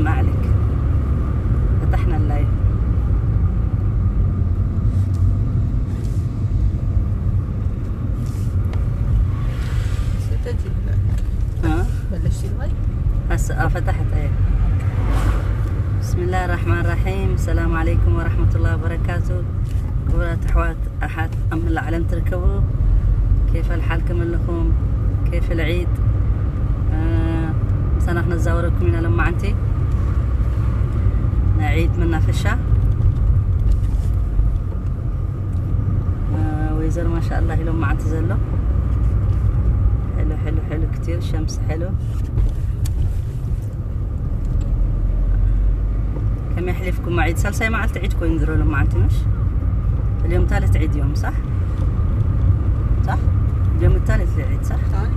ما عليك، فتحنا اللايف. ستجي اللايف. ها؟ بلشتي اللايف؟ هسه اه فتحت ايه. بسم الله الرحمن الرحيم. السلام عليكم ورحمة الله وبركاته. ክቡራት ኣሕዋት ኣሓት ኣብ መላእ ዓለም ትርከቡ፣ كيف الحال? ከመይ ኣለኹም? كيف العيد? ምሳና ክነዛወረኩም ኢና ሎማዓንቲ። ናይ ዒድ መናፈሻ ወይዘር ማሻ ኣላህ ኢሎም መዓንቲ ዘሎ። ሕሉ ሕሉ ሕሉ ክትብል ሸምስ ሕሉ። ከመይ ኣሕሊፍኩም ዒድ? ሳልሳይ መዓልቲ ዒድ ኮይኑ ዝሮ ሎም መዓንቲ ምሽ? اليوم ثالث عيد يوم صح؟ صح؟ اليوم الثالث العيد صح؟ ثاني.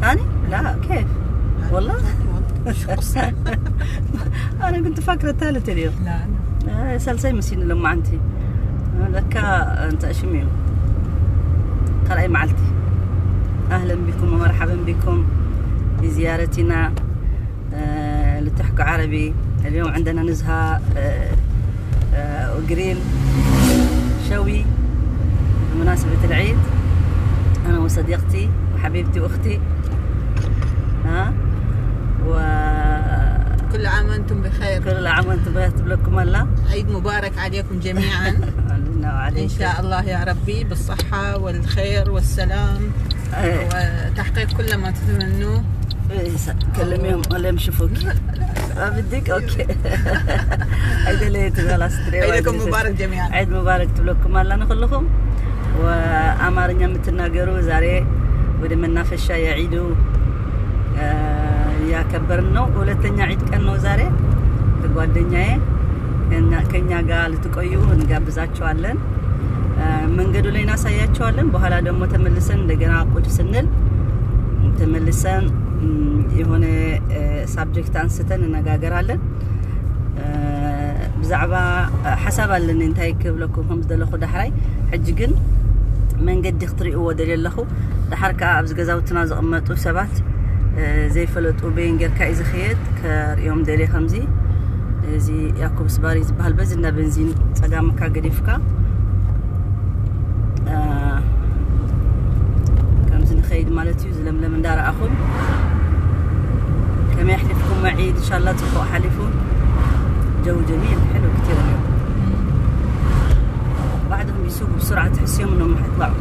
ثاني؟ لا كيف؟ والله؟ شو قصة؟ أنا كنت فاكرة الثالث اليوم. لا، أنا ሳልሳይ መሲኒ ሎም መዓንቲ። ለካ እንተ ሽም እዩ ካልኣይ መዓልቲ። أهلا بكم ومرحبا بكم بزيارتنا لتحكو عربي. اليوم عندنا نزهة وقريل شوي بمناسبة العيد، أنا وصديقتي وحبيبتي وأختي. ها؟ و كل عام وأنتم بخير. كل عام وأنتم بخير، تبلكم الله. عيد مبارك عليكم جميعا. علينا وعليكم. إن شاء الله يا ربي بالصحة والخير والسلام إيه. وتحقيق كل ما تتمنوه. إيه، س- كلميهم ولا يشوفوك. ما بدك؟ أوكي. عيد العيد خلاص، تري عيدكم وايد. مبارك جميعا. عيد مبارك تبلكم الله نخلكم. وأمارنيا የምትናገሩ ዛሬ ወደ መናፈሻ የዒዱ እያከበርን ነው። ሁለተኛ ዒድ ቀን ነው ዛሬ። ከጓደኛዬ ከኛ- ከኛ ጋር ልትቆዩ እንጋብዛችኋለን። መንገዱ ላይ እናሳያችኋለን። በኋላ ደግሞ ተመልሰን እንደገና ቁጭ ስንል ተመልሰን የሆነ ሳብጀክት አንስተን እነጋገራለን። ብዛዕባ ሓሳብ ኣለኒ እንታይ ክብለኩም ከም ዝደለኹ ዳሕራይ። ሕጂ ግን መንገዲ ክትርእይዎ ደልየ ኣለኹ። ዳሓር ከዓ ኣብዚ ገዛውትና ዝቕመጡ ሰባት ዘይፈለጡ በይን ጌርካ እዩ ዝኽየድ። ከርእዮም ደልየ ከምዚ እዚ ያኩብስ ባሪ ዝበሃል በዚ እንዳ በንዚን ጸጋምካ ገዲፍካ ከምዚ ንኸይድ ማለት እዩ። ዝለምለም እንዳረኣኹም ከመይ ኣሕሊፍኩም መዒድ? ኢንሻላ ጽቡቕ ሓሊፉ። ጀው ጀሚል ሕሉ ክትብል بعدهم يسوقوا بسرعة تحسيهم إنهم حيطلعوا.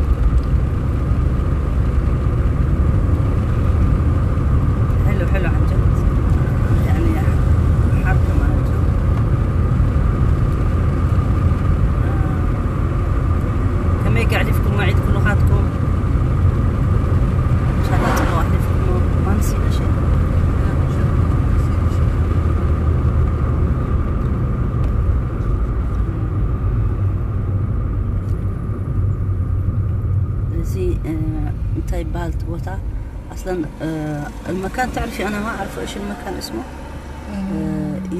حلو حلو عن جد. يعني حركة مالتهم. كم يقعد فيكم وعيد كل خاتكم. إن شاء الله تبقوا أحلفكم. ما نسينا شيء. እዚ እንታይ ይበሃል እቲ ቦታ ኣስለን? المكان تعرفي أنا ما أعرف إيش المكان اسمه.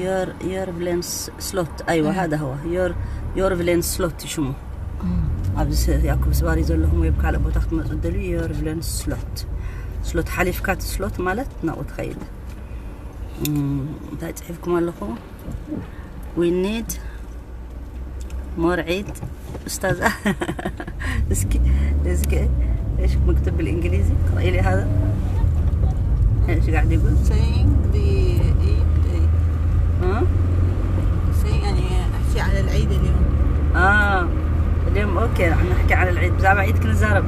يور يور فلينس سلوت. أيوة، هذا هو يور يور فلينس سلوت شمو. ኣብዚ ያኩብስ ባሪ ዘለኹም ወይ ካልእ ቦታ ክትመፁ ደልዩ የርቭለን ስሎት ስሎት ሓሊፍካ እቲ ስሎት ማለት ናብኡ ትኸይድ። እንታይ ፅሒፍኩም ኣለኹ? We need more ዒድ أستاذة. اسكي اسكي ايش مكتوب بالانجليزي؟ اقرأي لي هذا. ايش قاعد يقول؟ Saying the Eid. ها؟ Saying يعني احكي على العيد اليوم. اه، اليوم اوكي، رح نحكي على العيد. بزعما عيد كنزارب.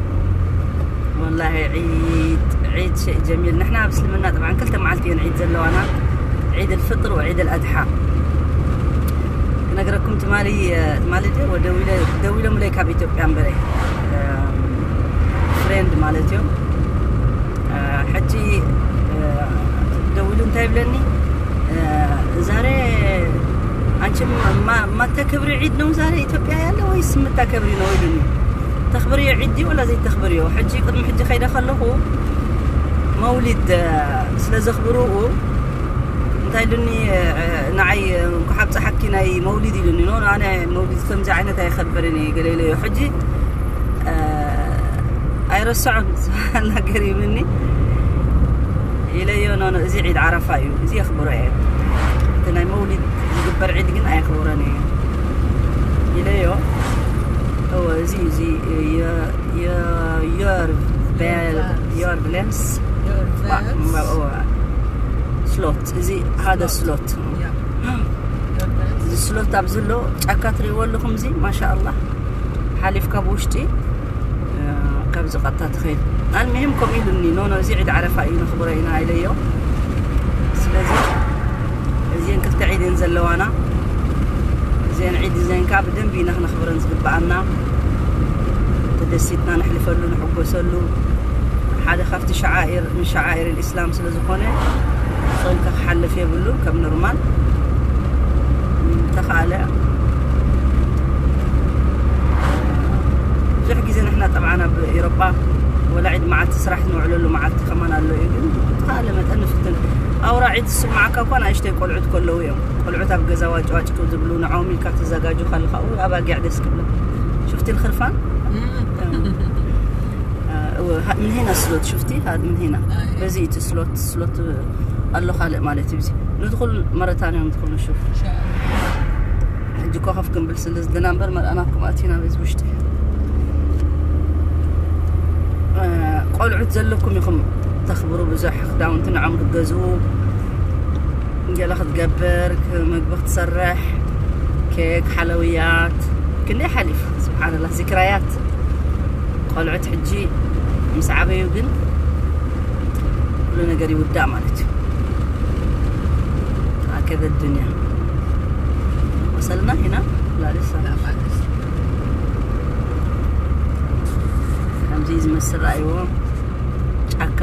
والله عيد، عيد شيء جميل. نحن بسلمنا طبعا كل تمعلتين عيد زلوانا، عيد الفطر وعيد الأضحى. كنقرأكم تمالي، تمالي دي ودولة دولة مليكا بإثيوبيا بري. فريند مالتيو. حجي دولة انتهي بلني. ዛሬ አንቺ ማ- ማ- ማተክብሪ ዒድ ነው ዛሬ ኢትዮጵያ ያለ ወይስ የምታከብሪ ነው ይሉኝ። ተኽብሪ ዒድ ወላ ዘይተኽብሪ? ሕጂ ቅድሚ ሕጂ ከይደ ከለኹ መውሊድ ስለ ዘኽብርኡ እንታይ ኢሉኒ? ንዓይ እንኳ ሓብፀሓኪ ናይ መውሊድ ኢሉኒ። ኖ ኣነ መውሊድ ከምዚ ዓይነት ኣይኸብርን እየ ገለ ኢለዮ። ሕጂ ኣይረስዖን ዝበሃል ነገር ይብልኒ ኢለዮ። ኖ ኖ፣ እዚ ዒድ ዓረፋ እዩ፣ እዚ የኽብሮ እየ። እቲ ናይ መውሊድ ዝግበር ዒድ ግን ኣየኽብሮን እየ ኢለዮ። እወ፣ እዚ፣ እዚ፣ የ-፣ የ-፣ ዮር ቬል-፣ ዮር ቬልስ፣ ዮር ባ-፣ ቬልስ። ባ-፣ እወ። ስሎት፣ እዚ ሓደ ስሎት። ስሎት። ያ። ዮር ቬልስ። እዚ ስሎት ኣብዚ ኣሎ ጫካ ትርእይዎ ኣለኹም፣ እዚ ማሻ ኣላህ። ሓሊፍካ ብውሽጢ፣ እ፣ ካብዚ ቀጥታ ትኸይድ። ኣልሚሂም ከምኡ ኢሉኒ፣ "ኖ፣ ኖ፣ እዚ ዒድ ዓረፋ እዩ፣ ነኽብሮ ኢና" ኢለዮ። ስለዚ እዚአን ክልተ ዒድ እየን ዘለዋና። እዚአን ዒድ እዚአን ከዓ ብደንቢ ኢና ክነኽብረን ዝግብኣና። ተደሲትና ነሕልፈሉ፣ ንሕጎሰሉ። ሓደ ካብቲ ሸዓኢር፣ ምን ሸዓኢር ልእስላም ስለ ዝኾነ፣ ጾምካ ክሓልፍ የብሉን፣ ከም ኖርማል። እንተኻለ፣ ብዙሕ ግዜ ንሕና ጠብዓን ኣብ ኤሮጳ፣ ወላ ዒድ መዓልቲ ስራሕ ንውዕለሉ መዓልቲ ከማን ኣሎ እዩ፣ ግን እንተኻለ መጠን ንፍትን። ኣውራ ዒድ ዝስምዓካ እኳ ንኣሽተይ ቆልዑት ከለዉ እዮም። ቆልዑት ኣብ ገዛ ዋጭ ዋጭ ክብ ዝብሉ፣ ንዖም ኢልካ ትዘጋጁ ከለኻ፣ "ኡ፣ ኣባጊዕ ደስ ክብላ። ሽፍቲ ልኽርፋን?" እም። እም። እ፣ ምን ሄና ስሎት፣ ሽፍቲ፣ ምን ሄና። ኣይ። በዚ እቲ ስሎት፣ ስሎት ኣሎ ካልእ ማለት እዩ። እዚ ንድኹል መረታን እዮም፣ ንድኹል ንሹፍ። ኢንሻኣላህ። ሕጂ ኮኸፍ ክንብል ስለ ዝደና እምበር፣ መርኣናኩም ኣቲና በዚ ውሽጢ። እ፣ ቆልዑት ዘለኩም ኢኹም ተኽብሩ፣ ብዙሕ ክዳውንቲ ንዖም ክትገዝኡ፣ ገለ ክትገብር፣ ክ-፣ ምግቢ ክትሰርሕ፣ ኬክ፣ ሓለውያት፣ ክንደይ ሓሊፉ፣ ስብሓንላህ፣ ዚክራያት። ቆልዑት ሕጂ ምስ ዓበዩ ግን ኩሉ ነገር ይውዳእ ማለት እዩ። هكذا الدنيا. وصلنا هنا؟ لا، لسه. لا، ما لسه. ከምዚ ዝመስል ረኣይዎ። ጫካ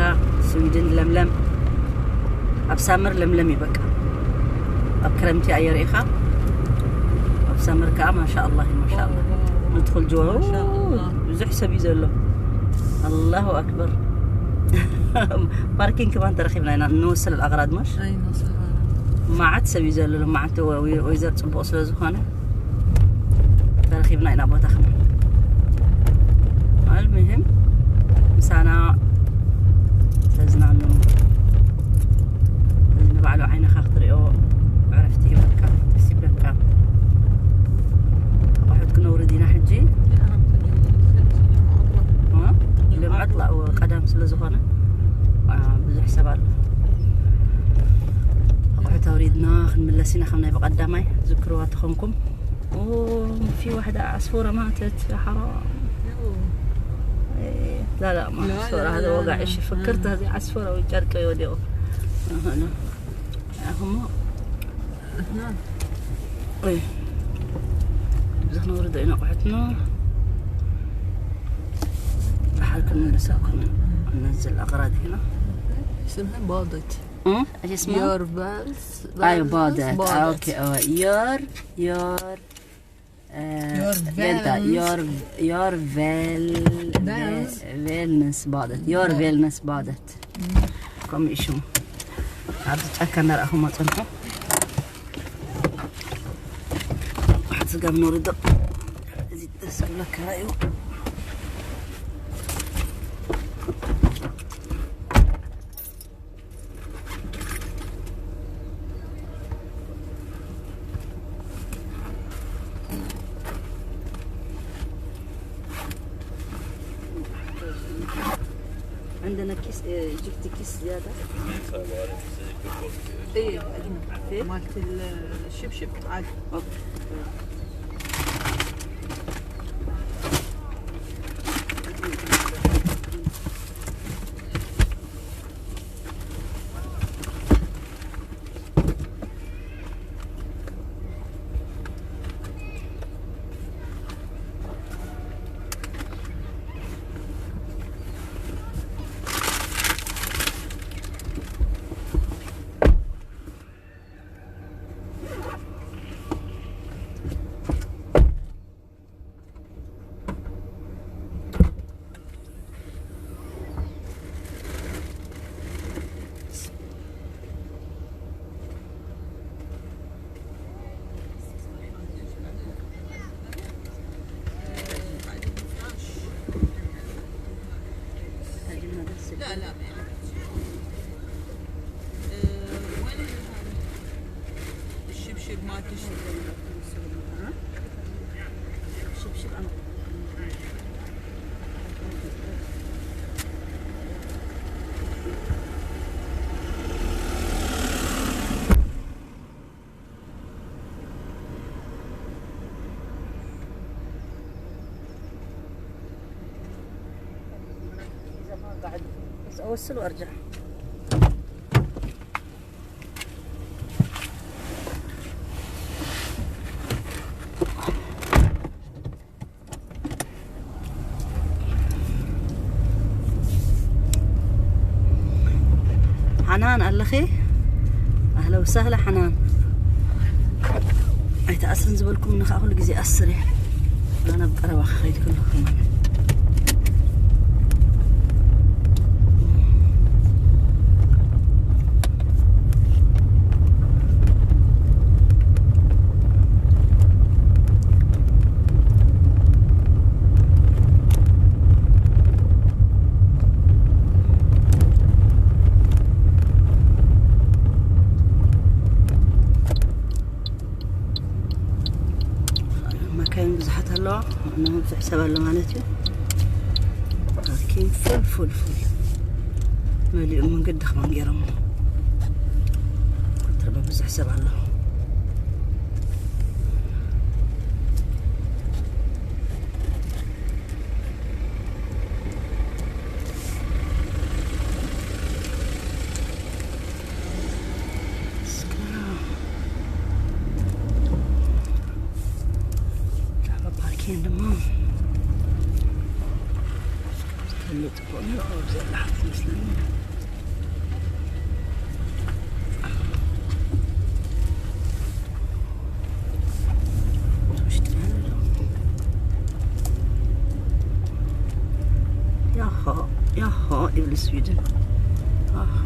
ስዊድን ለምለም። ኣብ ሳመር ለምለም እዩ በቃ። ኣብ ክረምቲ ኣየር ኢኻ። ኣብ ሳመር ከዓ ማሻ ኣላህ እዩ፣ ማሻ ኣላህ። ዋው፣ ዋው፣ ዋው። ንድኹል ጅዋ። ማሻ ኣላህ። ብዙሕ ሰብ እዩ ዘሎ። ኣላሁ ኣክበር። ፓርኪንግ ከማን ተረኺብና ኢና። ንወስል ኣልኣግራድ ማሽ። ኣይ፣ ንወስል ኣልኣግራድ። መዓት ሰብ እዩ ዘሎ። መዓት ወ-፣ ወ-፣ ወይዘር ጽቡቕ ስለ ዝኾነ ተረኺብና ኢና ቦታ ከማን። ኣልሙሂም ምሳና ተዝናኑ። ንባዕሉ ዓይንኻ ክትሪኦ ዕረፍቲ ይህበካ፣ ደስ ይብለካ። ኣቑሑት ክነውርድ ኢና ሕጂ። እ? ሎም ዕጥላ፣ እወ፣ ቀዳም ስለ ዝኾነ፣ አ፣ ብዙሕ ሰብ ኣሎ። ኣቑሑት ኣውሪድና ክንምለስ ኢና፣ ከም ናይ ብቐዳማይ ዝክርዋ ተኾንኩም። ኦ፣ في واحدة عصفورة ماتت، يا حرام. لا، لا، ما لا، عصفورة، لا، هذا لا، وقع لا. شي، فكرت هذه عصفورة والجرقة يوديو. أهنا. هم. إيه. إذا نورد هنا قعدنا. بحال كنا نساكن. ننزل أغراض هنا. اسمها باضت. أم؟ إيش اسمها؟ يور بالز. أيوة، بالز، باضت. باضت. أوكي، أوه. يور، يور. Your Velnes. Your, your vel-, vel-, Velnes badet. Your Velnes badet. Kom i shum. ኣብዚ ጫካ እናረኣኹም መፀንሑ። ሓንቲ ስጋብ ንወርዶ። እዚ ደስ ክብለካ እዩ። عندنا كيس، آه، جبت كيس زيادة. إيه، إيه. مالت الشبشب عادي. أوكي. بس أوصل وأرجع. ሓናን ኣለኺ? ኣህለ ወሳህለ ሓናን። ኣይተኣስርን ዝበልኩም ንኻ ኩሉ ግዜ ኣስር እየ። ኣነ ኣብ ቀረባ ክኸይድ ከለኹ ከማን። መካይን ብዙሓት ኣለዋ። ንመብዝሒ ሰብ ኣሎ ማለት እዩ። ፓርኪንግ ፉል ፉል ፉል መሊኡ፣ መንገዲ ከማን ገይሮሞ። ኮንትርባ ብዙሕ ሰብ ኣሎ። ፓርኪንግ ድማ ተሎ ጽቡቕ ነይሩ። ኣብዚ ዘላ ሓንቲ ትመስለኒ። ያሆ፣ ያሆ ይብል ስዊድን። ኣሆ፣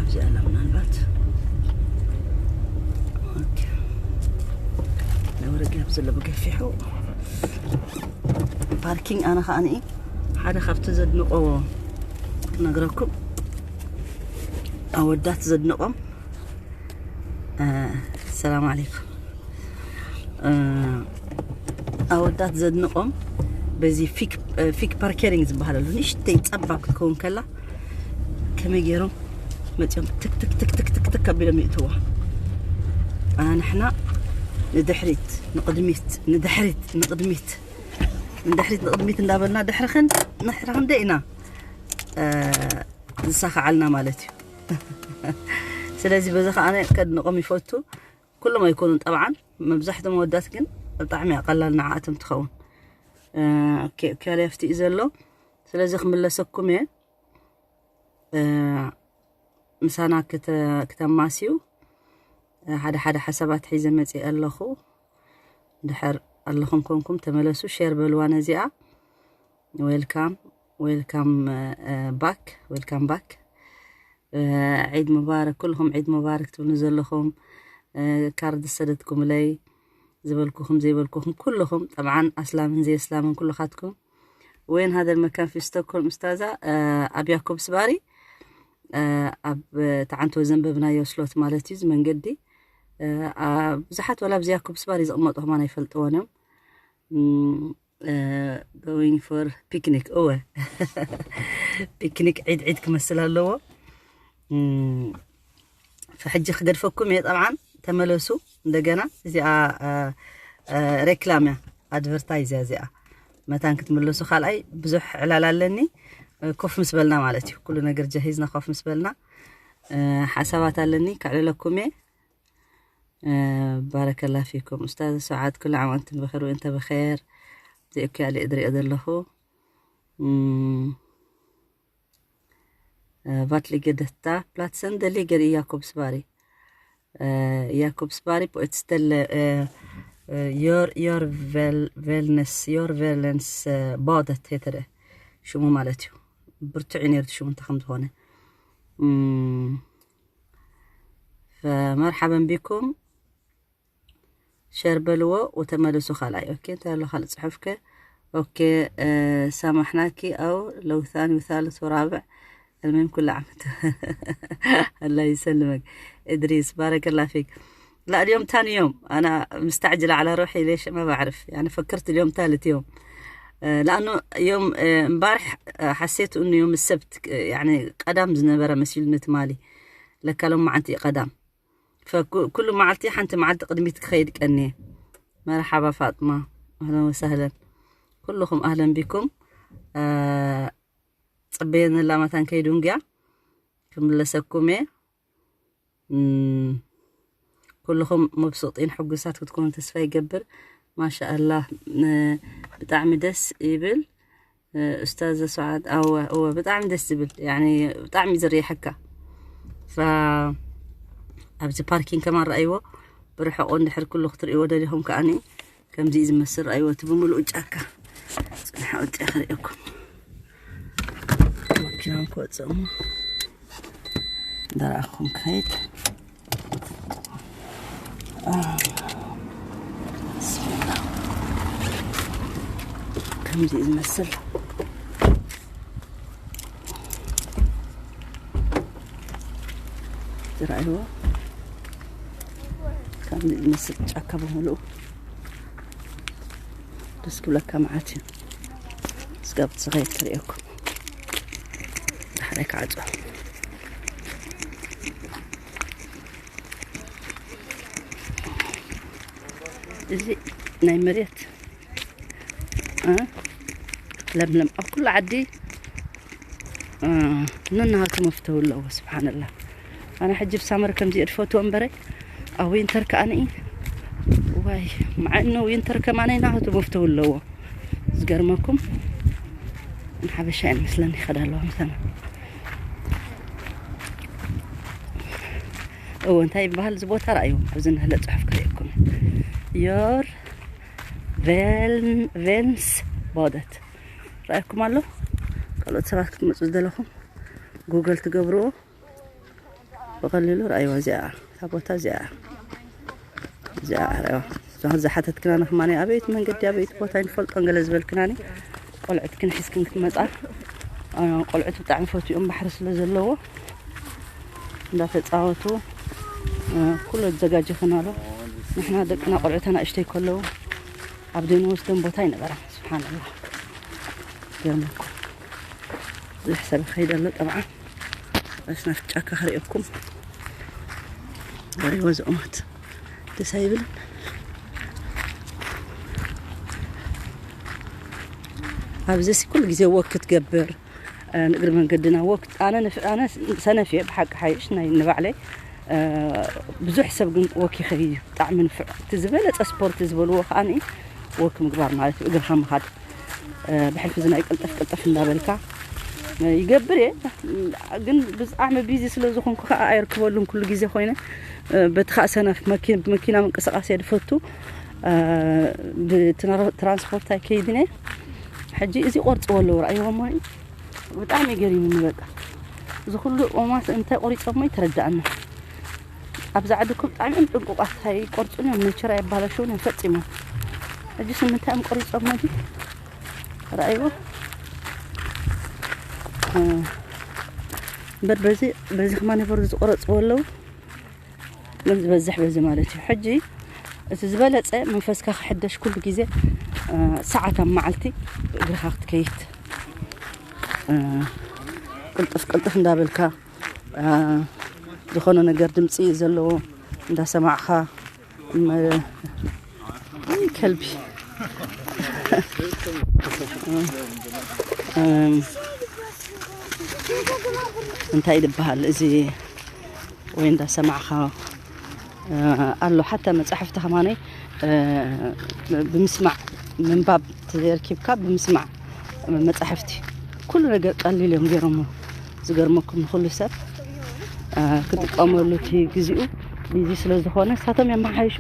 ኣብዚ ኣላ ምናልባት። ኦኬ። ነብሪ ገብ ዘሎ ብገፊሑ። ፓርኪንግ ኣነ ከኣ ንኢ ሓደ ካብቲ ዘድንቆ ክነግረኩም። ኣወዳት ዘድንቆም፣ እ፣ ሰላም ዓለይኩም። እ፣ ኣወዳት ዘድንቆም በዚ ፊክ፣ እ፣ ፊክ ፓርከሪንግ ዝበሃል ኣሎ። ንእሽተይ ጸባብ ክትከውን ከላ ከመይ ገይሮም መጺኦም ትክ፣ ትክ፣ ትክ፣ ትክ፣ ትክ፣ ትክ ኣቢሎም ይእትዋ። እ፣ ንሕና ንድሕሪት፣ ንቕድሚት፣ ንድሕሪት፣ ንቕድሚት፣ ንድሕሪት፣ ንቕድሚት እንዳበልና ድሕሪ ኽን-፣ ድሕሪ ክንደይ ኢና፣ እ፣ ዝሳኻዓልና ማለት እዩ። ስለዚ በዚ ኸዓ ኣነ ከድንቖም ይፈቱ። ኩሎም ኣይኮኑን ጠብዓን፣ መብዛሕቶም ኣወዳት ግን ብጣዕሚ እያ ቀላል ንዓኣቶም ትኸውን። እ፣ ኦኬ፣ ኦኬ፣ ኣለ ኣብቲ እዩ ዘሎ። ስለዚ ክምለሰኩም እየ። እ፣ ምሳና ክተ-፣ ክተማስዩ፣ እ፣ ሓደ ሓደ ሓሳባት ሒዘ መፂእ ኣለኹ። ድሕር ኣለኹም ኮንኩም ተመለሱ፣ ሼር በልዋ ነዚኣ። ዌልካም፣ ዌልካም፣ እ፣ ባክ፣ ዌልካም ባክ። እ፣ ዒድ ሙባረክ፣ ኩልኹም ዒድ ሙባረክ ትብሉ ዘለኹም፣ እ፣ ካርድ ዝሰደድኩምለይ፣ ዝበልኩኹም ዘይበልኩኹም ኩልኹም፣ ጠብዓን ኣስላምን ዘየስላምን ኩልኻትኩም። وين هذا المكان في ستوكهولم أستاذة؟ እ፣ ኣብ ያኮብስባሪ፣ እ፣ ኣብ፣ እ፣ ተዓንቶ ዘንበብናዮ ስሎት ማለት እዩ፣ እዚ መንገዲ። እ፣ ኣ-፣ ብዙሓት ወላ ኣብዚ ያኮብስባሪ ዝቕመጡ ከማን ኣይፈልጥዎን እዮም። እም፣ እ፣ going for picnic፣ እወ። ፒክኒክ ዒድ ዒድ ክመስል ኣለዎ። እም፣ ፈሕጂ ክገድፈኩም እየ ጠብዓን። ተመለሱ እንደገና። እዚኣ፣ እ፣ እ፣ ሬክላም እያ፣ ኣድቨርታይዝ እያ እዚኣ። መታን ክትምለሱ ካልኣይ ብዙሕ ዕላል ኣለኒ። እ፣ ኮፍ ምስ በልና ማለት እዩ። ኩሉ ነገር ጀሂዝና ኮፍ ምስ በልና፣ እ፣ ሓሳባት ኣለኒ፣ ከዕልለኩም እየ። እ፣ ባረከላ ፊኩም። ኡስታዝ ሰዓት፣ ኩሉ ዓም ኣንቱም ብኸይር ወእንተ ብኸይር። ዘይእኩ ያለ እድሪኦ ዘለኹ። እም፣ እ፣ vat ligger detta? Platsen, det ligger i Jakobsberg. Eh, Jakobsberg på ett ställe, eh, eh, gör, gör väl, wellness, gör wellness, eh, badet heter det. ሽሙ ማለት እዩ። ብርቱዕ እዩ ነይሩ እቲ ሽሙ እንታይ ከም ዝኾነ። እም፣ ፈመርሓበን ቢኩም። ሸር በልዎ ወተመልሱ ካልኣይ። ኦኬ፣ እንታይ ኣሎ ካልእ ጽሑፍከ? ኦኬ፣ እ፣ ሰማሕናኪ ኣው ለውታን ወሳልስ ወራብዕ። المهم ኩሉ ዓመት። ኣላህ ይሰልመክ። እድሪስ፣ ባረከላ ፊክ። لا، اليوم تاني يوم. أنا مستعجلة على روحي، ليش ما بعرف. يعني، فكرت اليوم ثالث يوم. آه، لأنه يوم، آه، امبارح، آه، حسيت إنه يوم السبت، آه، يعني، قدام زنبرة مسيل نتمالي. لك لهم معنتي قدام. فكل معلتي حنت معلت قدمي تخيل كأني. مرحبا فاطمة، أهلًا وسهلًا. كلكم أهلًا بكم. آه، ጽبينا لما تنكيدون جا. كم لسكم إيه؟ ኩልኹም መብሱጢን ሕጉሳት ክትኮኑ ተስፋ ይገብር። ማሻኣላህ፣ ብጣዕሚ ደስ ይብል። ኡስታዘ ሰዓድ፣ ኣወ፣ እወ፣ ብጣዕሚ ደስ ዝብል፣ ያኒ፣ ብጣዕሚ ዝርየሐካ። ፈ-፣ ኣብዚ ፓርኪንግ ከማን ረኣይዎ፣ ብርሕቑ እንድሕር ኩሉ ክትርእይዎ ደሊኹም ከኣኒ፣ ከምዚ እዩ ዝመስል። ረኣይዎ፣ እቲ ብምሉኡ ጫካ። ጽንሐ ወጥየ ክርእየኩም። መኪናን ክወጽእ እሞ፣ እንዳረኣኹም ክኸይድ። ከምዚ እዩ ዝመስል። ዝረኣይዎ ከምዚ ዝመስል ጫካ ብምሉኡ ደስ ክብለካ መዓት እዩ። ስጋብ ትስኸይ ትርእየኩም። ዳሕራይ ክዓጾ። እዚ ናይ መሬት፣ እ፣ ለምለም ኣብ ኩሉ ዓዲ፣ እ፣ ነናቱ መፍተው ኣለዎ። ስብሓንላህ። ኣነ ሕጂ ብሳመር ከምዚ እየ ዝፈትዎ እምበረ፣ ኣብ ዊንተር ከኣ ንኢ፣ ዋይ፣ መዓኖ ዊንተር ከማነይ ናቱ መፍተው ኣለዎ። ዝገርመኩም፣ ንሓበሻ እየን መስለኒ ይኸዳ ኣለዋ ምሳና። እዎ፣ እንታይ ይበሃል እዚ ቦታ? ረኣዩ፣ ኣብዚ ንህለ ጽሑፍ ክርእየኩም። ዮር ቬን-፣ ቬንስ ቦደት። ረኣየኩም ኣሎ? ካልኦት ሰባት ክትመጹ ዝደለኹም ጉግል ትገብርዎ። ብቐሊሉ ረኣይዋ እዚኣ፣ እታ ቦታ እዚኣ። እዚኣ ረኣይዋ። እዛ ዝሓተትክና ንኽማኒ ኣበየት መንገዲ፣ ኣበየት ቦታ ኣይንፈልጦን ገለ ዝበልክናኒ፣ ቆልዑትክን ሒዝክን ክትመጻ። እ፣ ቆልዑት ብጣዕሚ ፈትዮም ባሕሪ ስለ ዘለዎ እንዳተጻወቱ፣ እ፣ ኩሉ ኣዘጋጀኽናሉ። ንሕና ደቅና ቆልዑት ኣናእሽተይ ከለዉ ኣብ ዘይንወስዶም ቦታ ኣይነበረን። ስብሓንላህ። ገርመኩም። ብዙሕ ሰብ ይኸይድ ኣሎ ጠብዓ። በስ ናብቲ ጫካ ክርእየኩም። ሪእዎ ዝእማት ደስ ኣይብልን? ኣብዚ ሲ ኩሉ ግዜ ወክ ክትገብር፣ እ፣ ንእግሪ መንገድና ወክ፣ ኣነ ንፍ-፣ ኣነ ሰነፍ እየ ብሓቂ ሓይሽ ናይ ንባዕለይ። እ፣ ብዙሕ ሰብ ግን ወክ ይኸይድ እዩ። ብጣዕሚ ንፉዕ። እቲ ዝበለጸ ስፖርት ዝበልዎ ከኣ ወክ ምግባር ማለት እዩ፣ እግርኻ ምኻድ። እ፣ ብሕልፊ እዚ ናይ ቅልጥፍ ቅልጥፍ እንዳበልካ፣ እ፣ ይገብር እየ። ግን ብጣዕሚ ቢዚ ስለ ዝኾንኩ ከኣ ኣየርክበሉን ኩሉ ግዜ ኮይነ። እ፣ በቲ ከኣ ሰነፍ መኪ-፣ ብመኪና ምንቅስቃስ እየ ዝፈቱ። እ፣ ብትራ-፣ ትራንስፖርት ኣይከይድን እየ። ሕጂ እዚ ቆርጽዎ ኣለዉ፣ ረኣይዎ እሞ ብጣዕሚ ገሪሙኒ በቃ። እዚ ኩሉ ኦማት እንታይ ቆሪጾሞ ይተረዳእና። ኣብዚ ዓዲ እኮ ብጣዕሚ እዮም ጥንቁቃት፣ ኣይቆርጹን እዮም፣ ኔቸር ኣየባላሽውን እዮም ፈጺሞም። ሕጂ ስምንታይ እዮም ቆሪጾሞ እዚ? ረኣይዎ። እ፣ እምበር በዚ፣ በዚ ከማን ይበሩ ዝቆረጽዎ ኣለዉ። ግን ዝበዝሕ በዚ ማለት እዩ። ሕጂ እቲ ዝበለጸ መንፈስካ ክሕደሽ ኩሉ ግዜ፣ እ፣ ሰዓት ኣብ መዓልቲ እግርኻ ክትከይድ፣ እ፣ ቅልጥፍ ቅልጥፍ እንዳበልካ፣ እ፣ ዝኾነ ነገር ድምጺ ዘለዎ እንዳሰማዕኻ፣ መ-፣ ውይ፣ ከልቢ። እ፣ እንታይ ይበሃል እዚ? ወይ እንዳሰማዕኻ፣ እ፣ ኣሎ። ሓታ መጻሕፍቲ ከማነይ፣ እ፣ ብምስማዕ ምንባብ ተዘይረኪብካ ብምስማዕ መጻሕፍቲ ኩሉ ነገር ቀሊል እዮም ገይሮሞ። ዝገርመኩም ንኹሉ ሰብ፣ እ፣ ክጥቀመሉ እቲ ግዜኡ ቢዚ ስለ ዝኾነ ንሳቶም የመሓይሹ፣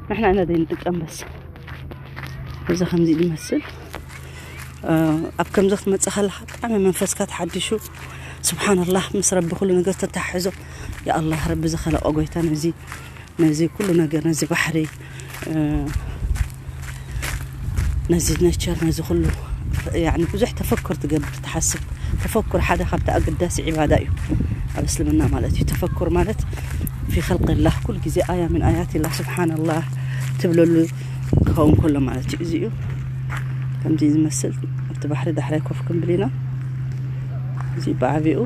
ንሕና ኢና ዘይንጥቀም በስ። እዚ ከምዚ ዝመስል፣ እ፣ ኣብ ከምዚ ክትመጽእ ከለኻ ብጣዕሚ መንፈስካ ተሓዲሹ፣ ስብሓንላህ፣ ምስ ረቢ ኩሉ ነገር ተተሓሕዞ። ያ ኣላህ፣ ረቢ ዝኸለቆ ጎይታ ነዚ፣ ነዚ ኩሉ ነገር፣ ነዚ ባሕሪ፣ እ፣ ነዚ ነቸር፣ ነዚ ኩሉ፣ ያዕኒ፣ ብዙሕ ተፈኩር ትገብር፣ ትሓስብ። ተፈኩር ሓደ ካብቲ ኣገዳሲ ዒባዳ እዩ ኣብ እስልምና ማለት እዩ። ተፈኩር ማለት في خلق الله ኩሉ ግዜ ኣያ ምን ኣያት ላ ስብሓንላህ ትብለሉ ክኸውን ከሎ ማለት እዩ። እዚዩ ከምዚ ዝመስል ኣብቲ ባሕሪ ዳሕራይ ኮፍ ክንብል ኢና። እዚ ብዓቢኡ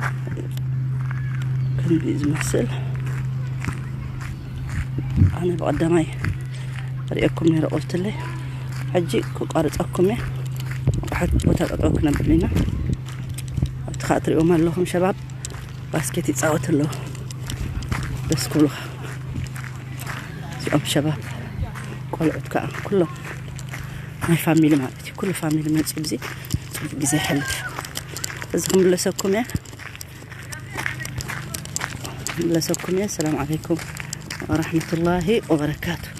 ከምዚ ዝመስል ኣነ ብቐዳማይ ርእየኩም ነይረ ቁርትለይ። ሕጂ ክቋርፀኩም እየ። ኣቑሑት ቦታ ጠጠው ክነብል ኢና። ኣብቲ ከዓ ትሪእዎም ኣለኹም ሸባብ ባስኬት ይፃወቱ ኣለዉ። ደስ ክብሉ እዚኦም ሸባብ ቆልዑት ከዓ ኩሎም ናይ ፋሚሊ ማለት እዩ። ኩሉ ፋሚሊ መፂኡ ብዚ ፅቡቅ ግዜ ይሕልፍ። እዚ ክምለሰኩም እየ። ክምለሰኩም እየ። ሰላም ዓለይኩም ወራሕመቱላሂ ወበረካቱ።